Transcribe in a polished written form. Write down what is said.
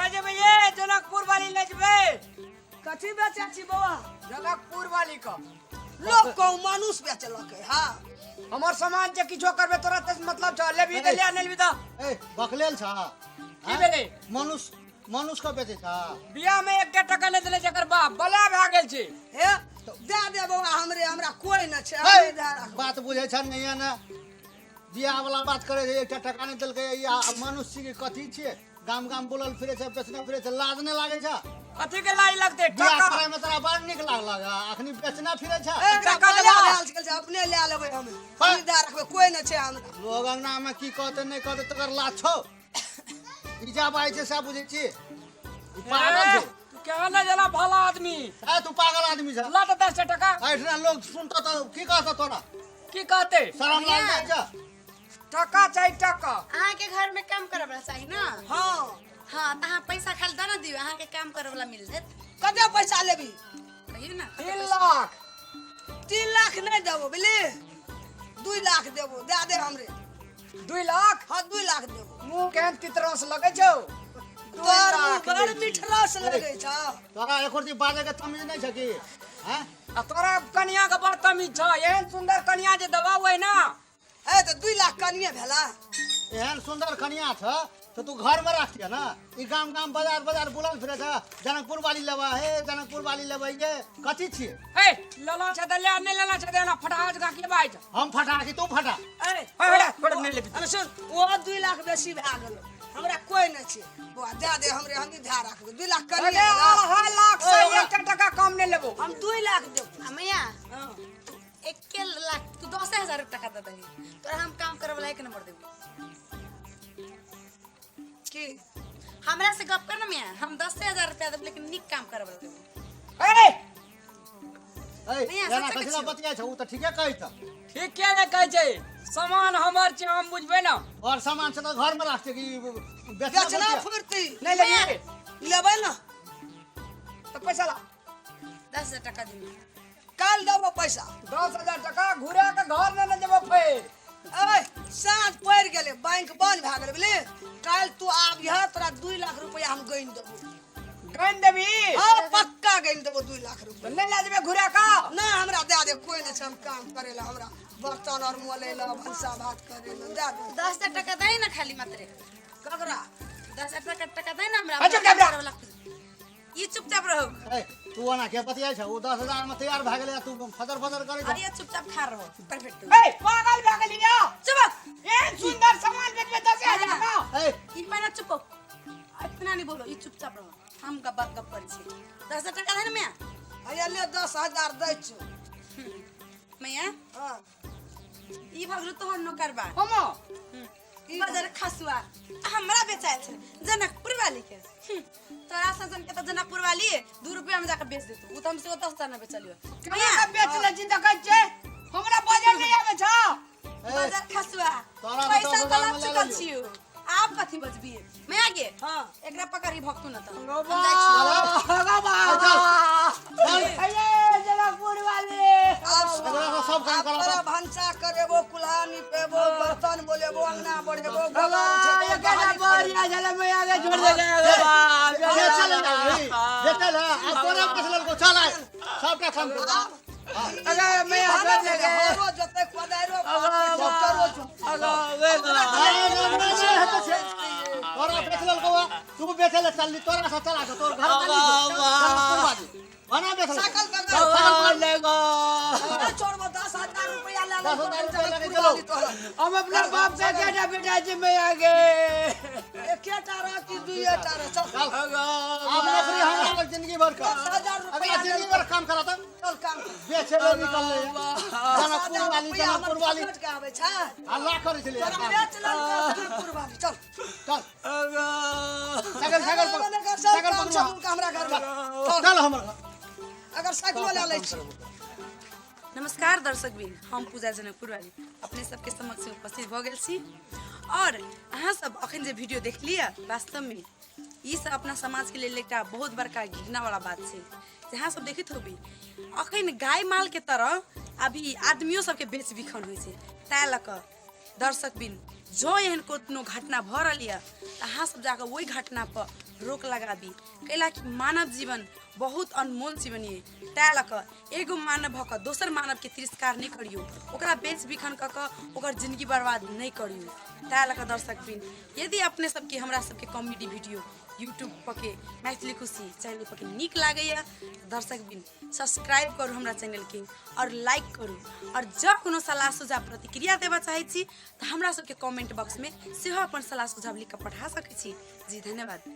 ले जेबै ये जनकपुर वाली ले जेबै। कथी बेचै छी बौआ? जनकपुर वाली क लोक कहू मानुस बेचलक है। हाँ, हमर सामान जे किछो करबे तोरा ते मतलब छ, लेबी त ले, नहीं लेबी त। ए, बकलेल छ। की भेलै? मनुष्य मनुष्य के बेचै छ। बियाह में एक टका नहीं देले जकर बाप बला भए गेल छै। हे, दे दे बौआ हमरे, हमरा कोई न छै। हे, हमरे दे राखब। बात बुझै छ नहीं ने, बियाह वाला बात करे छै, एकटा टका नहीं देलकै। या मनुष्य छी कि कथी छियै? गाम गाम बोलल फिरे छै, बेचने फिरे छै, लाज नहीं लागै छै? कथी के लाज लगतै? बियाह टका करे में तोरा बड़ नीक लागलक, आ अखनी बेचना फिरे छै। ए, एकरा टका बला देबा। भेल छै, अपने लए लेबै हम। हम दे रखबै, कोई न छै हमरा। लोग अंगना में की कहते नहीं कहते तकर लाज छौ? ई जा बाई छै से बुझै छी, ई पागल छै। तू केहन ने जना भला आदमी। ए, तू पागल आदमी छ। ला तऽ 10 टका। एहिठिना लोग सुनतो तऽ की कहतो तोरा? की कहते? शरम लाग जाइ छै। टका चाही टका। अहाँके घर में काम करे वाला चाही ना? हाँ। हाँ, तऽ अहाँ पैसा खाली दऽ ने दियौ, अहाँके काम करे वाला मिल जायत। कते पैसा लेबी? कहियौ ना। 3 लाख। 3 लाख नहीं देबो बुझली, 2 लाख देबो, दे दे हमरे। 2 लाख? हाँ, 2 लाख देबो। मुँह केहन तितरस लगै छौ। दू तोहर मुँह लाख बड़ दै छी। मीठ रस लगै छौ। तोरा एको रत्ती बाजै के तमीज नहीं छ की? हैं? आ तोरा कनिया के बड़ तमीज छ, एहन सुंदर कनिया जे देबा ओहि ना। ए, तऽ 2 लाख कनिए भेला। एहन सुंदर कनिया छ तऽ तू घर में राखतिह ना, ई गाम गाम बाजार बाजार बुलल फिरे छ, जनकपुर वाली लेबा, हे जनकपुर वाली लेबै, ये कथी छियै? हे, लेला छै तऽ ले, नहीं लेला छै तऽ एना फटा जकाँ के बाजि। हम फटा कि तू फटा? ए, हे, हटा, छोड़, नहीं लेबी। अरे सुन, ओ 2 लाख बेसी भए गेल, हमरा कोई नहीं छै बौआ, दे दे हमरे, हम ध्यान राखबै। 2 लाख कनिए अरे, भेला। 2.5 लाख से एकटा टका कम नहीं लेबो। हम 2 लाख देबो। आ मैया, हाँ। 1 लाख तू 10,000 टका दे दही, तोरा हम काम करे वाला 1 नंबर देबो। की? हमरा से गप कर ना मियां, हम 10,000 रुपया देब, लेकिन नीक काम करे वाला देबो। ए! ए, मियां, एना सच्चा कथी ला छियौ। बतियाइ छौ? उ तऽ ठीके कहै छ। ठीक के ने कहै छै, सामान हमर छै, हम बुझबै ना। और सामान छै तऽ घर में राखते कि बेचना? बेचना बतिया? फुर्ती। नहीं लेबी? लेबै ना। तऽ पैसा ला। 10,000 टका दियौ। काल्हि देबो पैसा। 10,000 टका घुरा के घर ने ने जेबो फेर। ए, साँझ पड़ि गेलै, बैंक बंद भए गेलै बुझली। काल्हि तू आबिह, तोरा 2 लाख रुपया हम गनि देबो। गनि देबी? हाँ, पक्का गनि देबो 2 लाख रुपया। तऽ नहि लए जेबै घुरा के? ना, हमरा दए दे, कोई नहि छै, हम काम करै लए, हमरा बर्तन आर मोलै लए, भनसा भात करै लए, दए दे। 10,000 टका दै ना खाली मात्रे। ककरा? 10,000 टका दै ना हमरा। अच्छा, चुप रह। ई चुपचाप रहो। ए, तू ओना के बतियाइ छौ? उ 10,000 में तैयार भए गेलै, तू फदर फदर करै छौ। अरे, चुपचाप खा रहो, परफेक्ट। ए, पागल भए गेली या? चुप। एहन सुंदर सामान बेचबे 10,000 का? ए, ई पहिने चुप हो, इतना नहीं बोलो, ई चुपचाप रहो, हम गप गप करै छी। 10,000 टका दे ना मियां। हैया ले, 10,000 दै छियौ। मैया। हाँ। ई भगलो तोहर नौकर बा। हम ई बाजार खसुआ हमरा बेचायल छै जनकपुर वाली के। तोरा सजन के तो जनकपुर वाली 2 रुपया में जाके बेच देतौ, उ त हमसे ओतऽ से ना बेचलियो। केना के बेच ले छी देखै छै, हमरा बाजार नहीं आबै छ। ए, बाजार खसुआ तोरा तऽ पैसा 10,000 तो लग में ले चुकल लेलियौ। छियो, आप कथी बजबी मैया गे? हाँ। एकरा पकड़ी भक्तू न त हम बाबा, जाइ छी। बाबा। चल। अये जनकपुर वाले। आब एकरा से सब काम आब कराबो। तोरा भनसा करेबो, कुल्हा निपेबो, बर्तन बोलेबो, अंगना बढ़ेबो, बाबा, गोबर उठेबो, ये केना बहाली बढ़िया करेबो। छलै मैया के छोड़ दे बाबा। बेचल है, बेचल है, आब तोरे बेच लेलको, चल आइ सबटा काम कर। आब अरे मैया ई छोड़ दे। हरो जोतै, कोदारिओ फाड़तै, ट्रैक्टरो जोतै। तोरा बेच लेलको, तू बेचे ले चलली, तोरा से चला के तोर घर चली चल, बना बेच लेलको। साइकिल पकड़। साइकिल पकड़। नहि छोड़बो, 10,000 रुपया लए 10,000 लेलको, रुपया लए के जनकपुर चलो। वाली तोहर। हम अपना बाप से केटा बेटा छी मैया के? एकेटा रह कि दुइएटा रह, चल। चल। आब नौकरी हमरा लग जिंदगी भर का। 10,000 रुपया अगला जिंदगी भर काम कराता। चल काम कर। बेचे ले निकल ले जनकपुर 10,000 वाली, रुपया हमर जनकपुर वाली फुकट के आबै छै। हल्ला करै छलै। तोरा बेच लेलको जनकपुर वाली, चल। चल, साइकिल साइकिल पकड़, अगर सब साइकिल काम पकड़ो। छै हुनका हमरा घर में। चल। चल हमर घर। अगर साइकिलो लए लै छी। नमस्कार दर्शक बिन, हम पूजा जनकपुर वाली अपने सबके समक्ष उपस्थित भऽ गेल छी और अहाँ सब अखन जे वीडियो देख लिअ, वास्तवमे ई सब अपना समाजके लेल एकटा बहुत बड़का घृणा वाला बात छै जे अहाँ सब देखैत होबी अखन गाय माल के तरह अभी आदमियों सबके बेच बिखन होइ छै। ताहि लऽ कऽ दर्शक बिन, जँ एहन कोनो घटना भऽ रहल यऽ तऽ अहाँ सब जाकऽ ओहि घटना पर रोक लगाबी, कैला कि मानव जीवन बहुत अनमोल जीवन ये। तैं लऽ कऽ एगो मानव भऽ कऽ दोसर मानवके तिरस्कार नहि करियौ, ओकरा बेच बिखन कऽ कऽ ओकर जिंदगी बर्बाद नहि करियौ। तैं लऽ कऽ दर्शक बिन, यदि अपने सबके हमरा सबके कॉमेडी वीडियो यूट्यूब पर के मैथिली खुशी चैनल पर के नीक लागैया, दर्शक बिन सब्सक्राइब करू हमरा चैनलके और लाइक करू, और जब कोनो सलाह सुझाव प्रतिक्रिया देबऽ चाहै छी तऽ हमरा सबके कमेंट बॉक्समे सेहो अपन सलाह सुझाव लिख कऽ पठा सकै छी जी। धन्यवाद।